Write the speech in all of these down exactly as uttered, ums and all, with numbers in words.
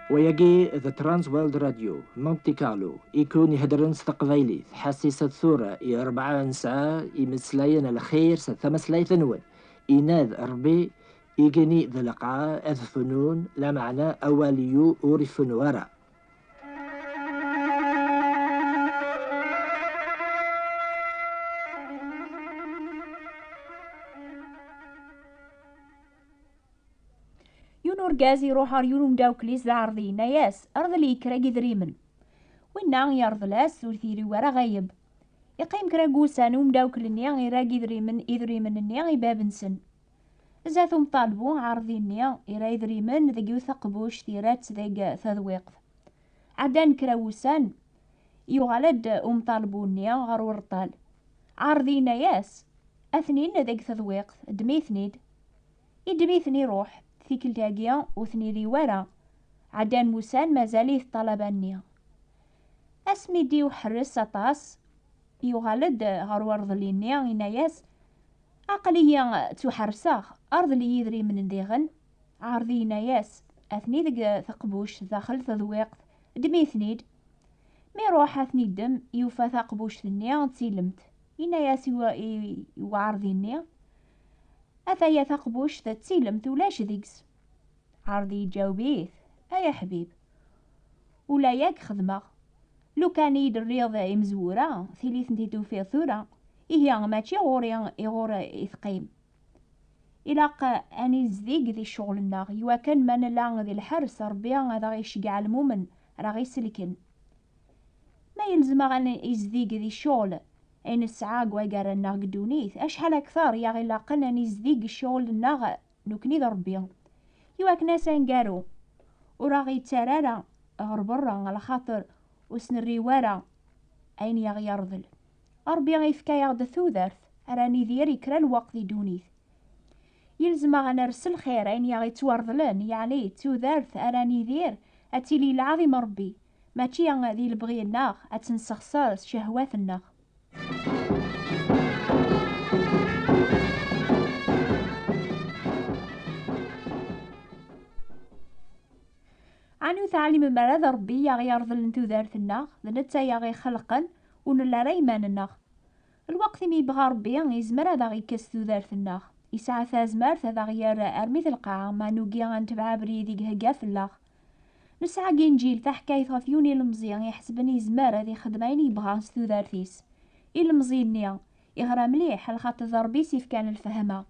Wayagi d Trans World Radio, Monte Carlo, i kun iheddren s teqbaylit, ḥassisat tura i rebɛa n sɛa imeslayen n lxir s tmeslayt-nwen. Inad Rebbi, igenni d lqaɛ ad fnun, lameɛna awal-iw ur ifennu ara. Yiwen urgaz iruḥ ɣer yiwen umdawkel-is d aɛerḍi, yenna-yas: "Rḍel-iyi kra n yidrimen." Winna yerḍel-as, ur t-yelli ara ɣayeb. Iqqim kra n wussan, umdawkel-nni irra-d idrimen, idrimen-nni i bab-nsen. Zdat umṭalbu, aɛerḍi-nni irra idrimen deg yiwet taqbuct, yerra-tt deg tadwiqt. Ɛeddan kra n wussan, yuɣal-d umṭalbu-nni ɣer ureṭṭal. Aɛerḍi yenna-yas: "Atnin deg tadwiqt, ddem-iten-id." Iddem-iten iruḥ, tikkelt-agi ur ten-iri wara. Ɛeddan wussan, mazal-it ṭṭalaba-nni. Asmi d-iwḥerres aṭas, yuɣal-d ɣer werḍel-nni, yenna-yas: "Aql-iyi ttwaḥerseɣ, rḍel-iyi idrimen diɣen." Aɛerḍi yenna-yas: "Atni deg teqbuct daxel tedwiqt, ddem-iten-id." Mi iruḥ ad ten-iddem, yufa taqbuct-nni d tilemt. Yenna-yas i wa-, i, i waɛerḍi-nni: "Ataya taqbuct d tilemt, ulac deg-s." Ɛerḍi iǧaweb-it: "Ay aḥbib, ula yak xedmeɣ. Lukan i yi-d-rriḍ imezwura, tili tent-id-tufiḍ tura, ihi mačči ɣur-i i ɣur i teqqim. Ilaq ad nizdeg di ccɣel-nneɣ, iwakken ma nella di lḥers, Ṛebbi ad aɣ-iceggeɛ lmumen, ad aɣ-iselken. Ma yelzem-aɣ ad nizdeg di ccɣel ay nesɛa deg waggar-nneɣ deg ddunit, acḥal akteṛ i aɣ-ilaqen ad nizdeg ccɣel-nneɣ nekni d Ṛebbi, iwakken ass aneggaru ur aɣ-yettarra ara ɣer berra, lxaṭer ur s-nerri wara ayen i aɣ-yerḍel. Ṛebbi yefka-yaɣ-d tudert ara nidir i kra lweqt di ddunit. Yelzem-aɣ ad ners lxir ayen i aɣ-yettwarḍlen, yeɛni d tudert ara nidir ad tili lɛaḍima Ṛebbi, mačči di lebɣi-nneɣ ad tt-nessexṣer s ccehwat-nneɣ. Ɛni ur teɛlimem ara d Ṛebbi i aɣ-yerḍlen tudert-nneɣ, d netta i aɣ-ixelqen, ur nelli ara iman-nneɣ? Lweqt imi yebɣa Ṛebbi, yezmer ad aɣ-ikkes tudert-nneɣ. Yesɛa tazmert ad aɣ-yerr armi d lqaɛa, ma nugi ad netbeɛ abrid i ihegga fell-aɣ. Nesɛa deg Inǧil taḥkayt ɣef yiwen ilemẓi iḥesben yezmer ad ixdem ayen yebɣa s tudert-is. Ilemẓi-nni iɣra mliḥ, lxaṭer d Ṛebbi i s-ifkan lfehma.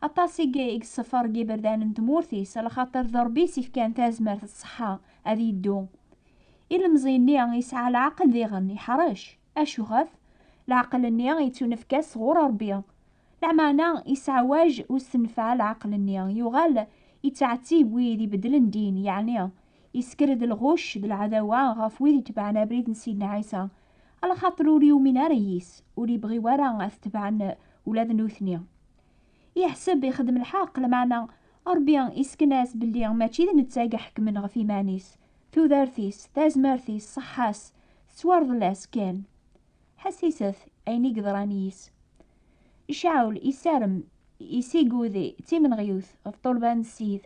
Aṭas i i yesseffer deg iberdan n tmurt-is, lxaṭer d Ṛebbi i s-ifkan tazmert d ṣṣeḥḥa ad yeddu. Ilemẓi-nni yesɛa leɛqel diɣen, iḥrec. Acu ɣef? Leɛqel-nni yettunefk-as sɣur Ṛebbi. Lameɛna yesseɛwaj ur s-tenfeɛ leɛqel-nni, yuɣal yettɛettib wid ibeddlen ddin, yeɛni yesker-d lɣucc d leɛdawa ɣef wid itebɛen abrid n Sidna Ɛisa, alaxaṭer ur yumin ara yis, ur yebɣi wara ad t-tebɛen ula d nutni. Yeḥseb ixdem lḥeqq, lameɛna Ṛebbi isken-as belli mačči d netta i iḥekmen ɣef iman-is, tudert-is, tazmert-is, ṣṣeḥḥa-s, tettwarḍel-as kan. Ḥessiset ayen i yeḍran yis. Caɛul isarem, isigudi d timenɣiwt ɣef ṭṭulba n Ssid.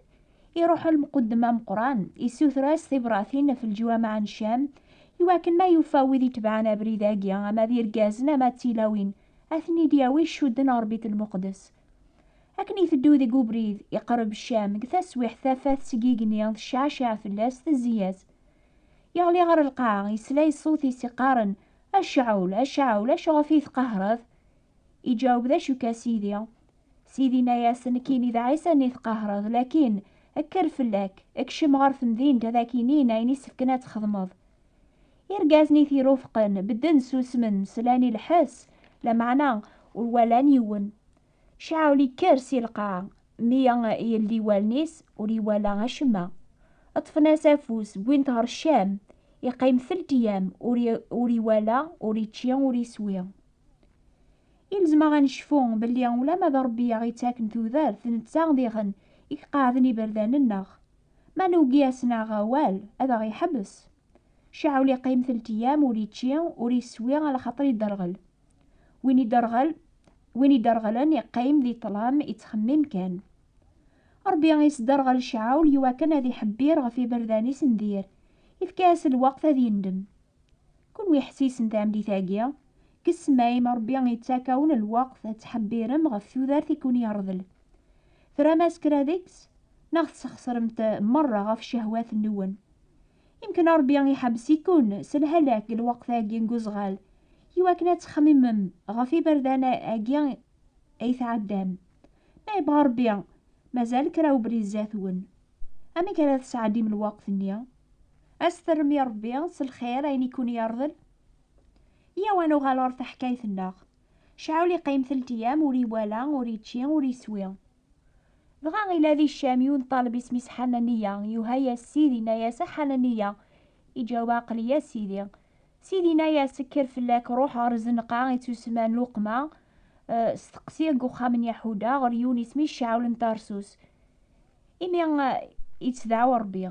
Iruḥ lemquddem ameqqran, isuter-as tibratin ɣef leǧwameɛ n Cam, iwakken ma yufa wid itebɛen abrid-agi, ama d irgazen ama d tilawin, ad ten-id-yawi cudden ɣer Bit Lmuqdes. Akken iteddu deg ubrid, iqerreb Cam, deg taswiḥt tafat seg igenni tecceɛceɛ fell-as, tezzi-yas. Yeɣli ɣer lqaɛa, yesla i ṣṣut-is iqqaren: "A Caɛul, a Caɛul, acuɣef i tqehhreḍ?" Iǧaweb: "D acu-k a Sidi?" Sidi yenna-yas: "Nekkini d Ɛisa-nni tqehhreḍ, lakin kker fell-ak, kcem ɣer temdint ad ak-inin ayen isefken ad txedmeḍ." Irgazen i t-irufqen bedden susmen, slan i lḥess, lameɛna ur walan yiwen. Caɛul ikker si lqaɛa, mi yeldi wallen-is ur iwala acemma. Ṭṭfen-as afus, wwin-t ɣer Cam, iqqim telt iyam ur i-, ur iwala, ur ičči, ur iswi. Ilzem-aɣ ad necfu belli ulamma d Ṛebbi i aɣ-ittaken tudert, d netta diɣen i iqeɛden iberdan-nneɣ. Ma nugi ad s-naɣ awal, ad aɣ-iḥbes. Caɛul iqqim telt iyam ur ičči, ur iswi, alaxaṭer iderɣel. Win iderɣel, win iderɣlen iqqim di ṭṭlam, ittxemmim kan. Ṛebbi isderɣel Caɛul iwakken ad iḥebbir ɣef iberdan-is n dir. Ifka-as lweqt ad yendem. Kunwi ḥessisen tameddit-agi, deg ssmayem Ṛebbi ittak-awen lweqt ad tḥebbirem ɣef tudert i kun-yerḍel. Tram-as kra deg-s, neɣ tesxeṣrem-t merra ɣef ccehwat-nwen? Imken Ṛebbi iḥebbes-iken s lhalak deg lweqt-agi n uzɣal, iwakken ad txemmimem ɣef iberdan-agi ay tɛeddam. Ma yebɣa Ṛebbi, mazal kra ubrid zdat-wen. Amek ara tesɛeddim lweqt-nni? Ad s-terrem i Ṛebbi s lxir ayen i kun-yerḍel? Iyyaw ad nuɣal ɣer taḥkayt-nneɣ. Caɛul iqqim telt iyam, ur iwala, ur ičči, ur iswi. Dɣa ila di Ccam yiwen ṭṭaleb isem-is Ḥananiya, yuha-yas Ssid, inna-yas: "A Ḥananiya!" Iǧaweb: "Aql-i a Sidi." Ssid inna-yas: "Kker fell-ak, ruḥ ɣer zzenqa ittusemman Luqma, eh, steqsi deg uxxam n Yaḥuda ɣer yiwen isem-is Caɛul n Tarsus. Imi, eh, ittdeɛɛu Ṛebbi."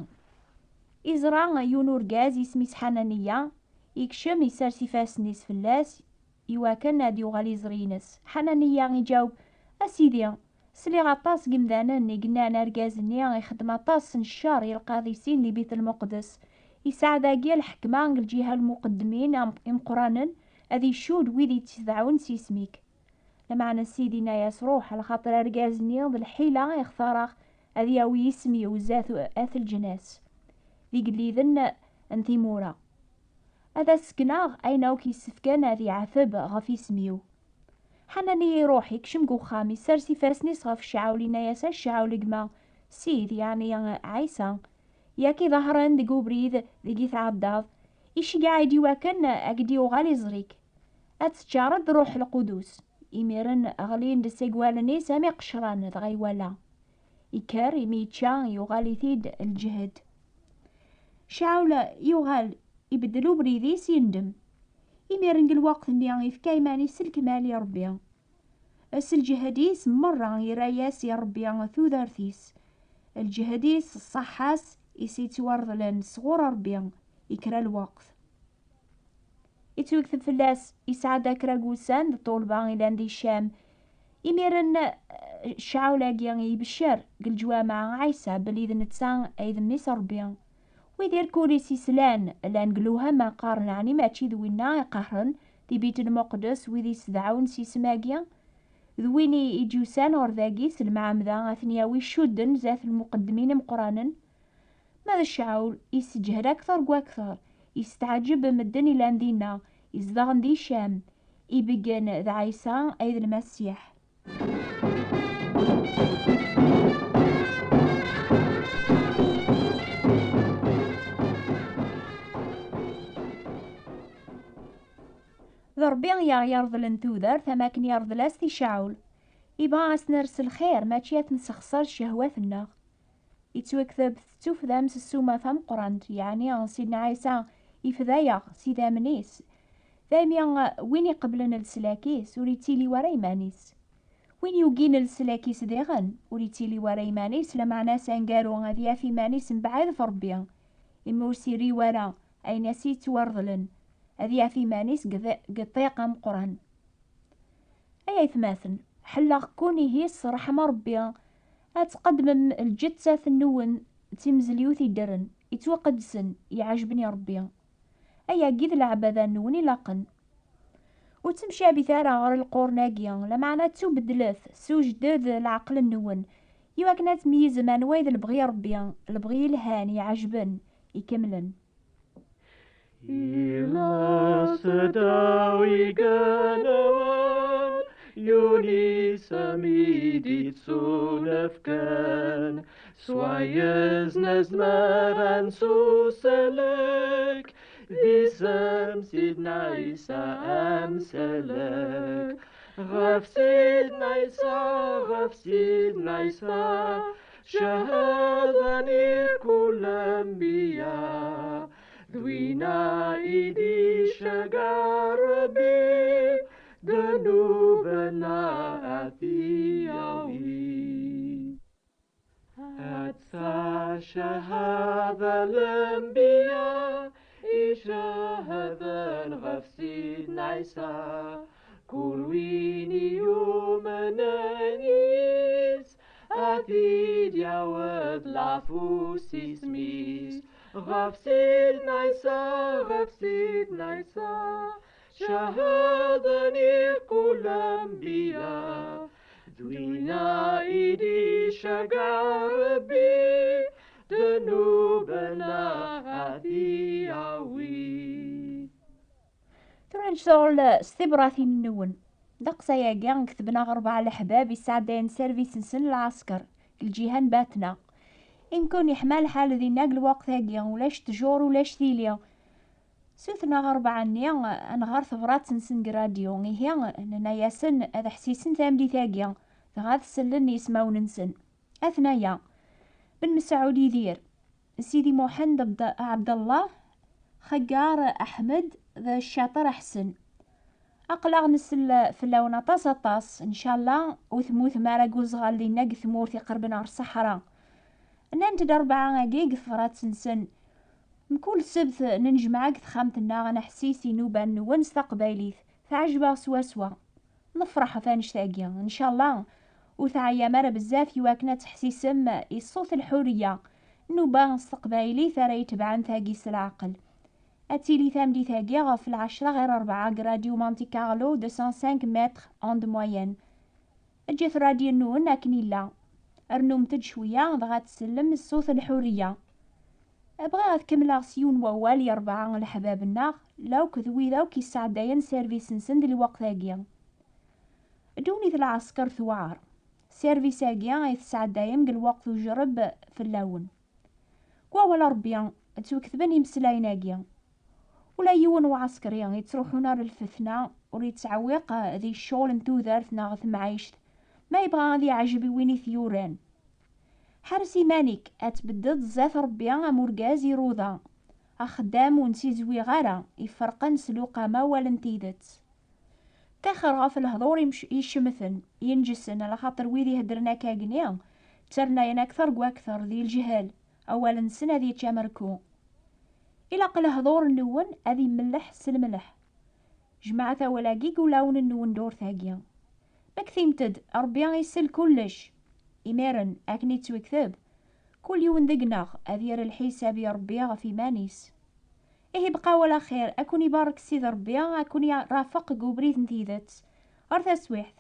Iẓra yiwen urgaz isem-is Ḥananiya, ikcem, isers ifassen-is fell-as, iwakken ad yuɣal iẓri-ines. Ḥananiya iǧaweb: "A Sidi, sliɣ aṭas n yimdanen i yennan argaz-nni ixeddem aṭas n ccer i lqaḍisin di Bit Lmuqdes. Yesɛa dagi lḥekma deg lǧiha n lmuqeddmin am-, imeqqranen, ad icudd wid yettdeɛɛun s isem-ik." Lameɛna Ssid inna-yas: "Ruḥ, lxaṭer argaz-nni d lḥila i xtareɣ ad yawi isem-iw zdat at lǧnas d igelliden n timura. Ad as-sekneɣ ayen akk yessefken ad iɛeteb ɣef isem-iw." Ḥanani iruḥ, ikcem deg uxxam, isers ifassen-is ɣef Caɛul, inna-yas: "A Caɛul, gma, Ssid, yeɛni Ɛisa, yak iḍehren deg ubrid deg i tɛeddaḍ, iceggeɛ-ik-id iwakken ad k-d-yuɣal iẓri-k. Ad teččareḍ Ṛuḥ Lqudus." Imiren ɣlin-d seg wallen-is am iqecran, dɣa iwala. Ikker, imi yečča, yuɣal-it-id lǧehd. Caɛul yuɣal ibeddel ubrid-is, yendem. Imiren deg lweqt-nni ifka iman-is s lekmal i Ṛebbi. S lǧehd-is merra irra-yas i Ṛebbi tudert-is. Lǧehd-is, ṣṣaḥa-s, i s-ittwarḍlen sɣur Ṛebbi, i kra lweqt. Ittwekteb fell-as, isɛedda kra n wussan d ṭṭulba ilan di Ccam. Imiren, eh, Caɛul-agi ibeccer deg leǧwameɛ Ɛisa belli d netta ay d Mmi-s Ṛebbi. Wid irkul i s-islan llan deg lewhama, qqaren: "Ɛni mačči d winna iqehren di Bit Lmuqdes wid isdeɛɛun s isem-agi? D win i, i d-yusan ɣer dagi s lemɛamda ad ten-yawi cudden zdat lmuqeddmin imeqqranen?" Ma d Caɛul, isseǧhed akter deg wakter, yesteɛǧeb medden ilan dinna, izedɣen di Cam, ibeggen d Ɛisa ay d Lmasiḥ. D Ṛebbi i aɣ-yerḍlen tudert am akken yerḍel-as-tt i Caɛul. Ibɣa ad s-ners lxir, mačči ad t-nessexṣer ccehwat-nneɣ. Ittwakteb tettufdam s ssuma tameqqrant, yeɛni Sidna Ɛisa ifda-yaɣ s idammen-is. Daymi win iqeblen leslak-is ur ittili wara iman-is. Win yugin leslak-is diɣen ur ittili wara iman-is, lameɛna s aneggaru ad yaf iman-is mebɛid ɣef Ṛebbi, imi ur s-irri wara ayen as-yettwarḍlen, ad yaf iman-is deg ḍ-, deg ṭṭiq ameqqran. Ay aytmaten, ḥelleɣ-ken ihi s ṛṛeḥma Ṛebbi ad tqeddmem lǧettat-nwen d timezliwt iddren, ittwaqedsen, iɛejben i Ṛebbi. Ayagi d leɛbada-nwen ilaqen. Ur ttemcabit ara ɣer lqurn-agi, lameɛna ttubedlet s ujded leɛqel-nwen, iwakken ad tmeyyzem anwa i d lebɣi n Ṛebbi, lebɣi yelhan, iɛejben, ikemlen. Ila seddaw iganawan, Yunis am i d-ittunefken, s wayes nezmer ad nsuselek, d isem Sidna Ɛisa amselek. Ɣef Sidna Ɛisa, ɣef Sidna Ɛisa, cehhaden irkul lenbiya, d winna i d-iceggeɛ Ṛebbi, ddnub-nneɣ ad t-yawi. Atta cehhada lenbiya icehhden ɣef Sidna Ɛisa, kul win i yumnen yis ad t-id Lafus ismis ɣef Sidna Isa, ɣef Sidna Isa. Cahadan i kul anbiya, d winna i d-iceggeɛ Rebbi, ddnub-nneɣ ad yawi. Tura ncɣel s tibratin-nwen. Ddeqs ayagi i ketben ɣer rebɛa leḥbab yesɛeddayen service-nsen lɛesker deg lǧiha n Batna. Imkun yeḥma lḥal dinna deg lweqt-agi, ulac ttjur, ulac tili. Sutneɣ rebɛa-nni ad nɣer tebrat-nsen deg rradyu, ihi nenna-yasen ad ḥsisen tameddit-agi, dɣa ad sellen i yismawen-nsen. Atnaya: Ben Mesɛud Yidir, Sidi Muḥend Abd-, Ɛebdallah, Xeggar Aḥmed d Ccaṭer Ḥsen. Aql-aɣ nsell fell-awen aṭas, aṭas. Ncallah ur temmutem ara deg uzɣal dinna deg tmurt iqerben ɣer ṣṣeḥra. Nnant-d rebɛa-agi deg tebrat-nsen: Mkul ssebt nennejmaɛ deg texxamt-nneɣ ad neḥsis i nnuba-nwen s taqbaylit. Teɛjeb-aɣ swaswa. Nefreḥ ɣef annect-agi. Ncallah ur teɛyam ara bezzaf i wakken ad teḥsisem i ṣṣut lḥuriya, nnuba s teqbaylit ara itebɛen tagi s leɛqel. Ad tili tameddit-agi ɣef lɛecra ɣir rebɛa deg Radio Monte Carlo, deux cent cinq mètres onde moyenne. Ǧǧet rradyu-nwen akken illa. Rnumt-d cwiya, dɣa ad tsellem ṣṣut lḥuriya. Bɣiɣ ad kemmleɣ s yiwen wawal i rebɛa n leḥbab-nneɣ, la akked wid akk yesɛeddayen service-nsen di lweqt-agi. Ddunit lɛesker tewɛer. Service-agi i tesɛeddayem deg lweqt ujerreb fell-awen. Deg wawal n Rebbi ttwaketben imeslayen-agi. Ula yiwen uɛeskri yettruḥun ar lfetna ur yettɛewwiq di ccɣel n tudert neɣ temɛict, ma yebɣa ad yeɛjeb i win i t-yuran. Ḥers iman-ik, ad tbeddeḍ zdat Rebbi am urgaz iruda, axeddam ur nessizwiɣ ara, iferqen s luqama wala n tidet. Ttaxer ɣef lehdur imc-, icemten, yenǧsen, alaxaṭer wid iheddren akkagni, tternayen akter deg wakter di lǧehel, awal-nsen ad yečč amerku. Ilaq lehdur-nwen ad immelleḥ s lemleḥ. Jemɛet awal-agi deg ulawen-nwen ddurt-agi. Mmektimt-d, Rebbi isell kullec. Imiren, akken i yettwekteb, kul yiwen deg-neɣ ad yerr lḥisab i Rebbi ɣef iman-is. Ihi bqa wala xir, ad ken-ibarek Sidi Rebbi, ad ken-irafeq deg ubrid n tidet. Ɣer taswiḥt.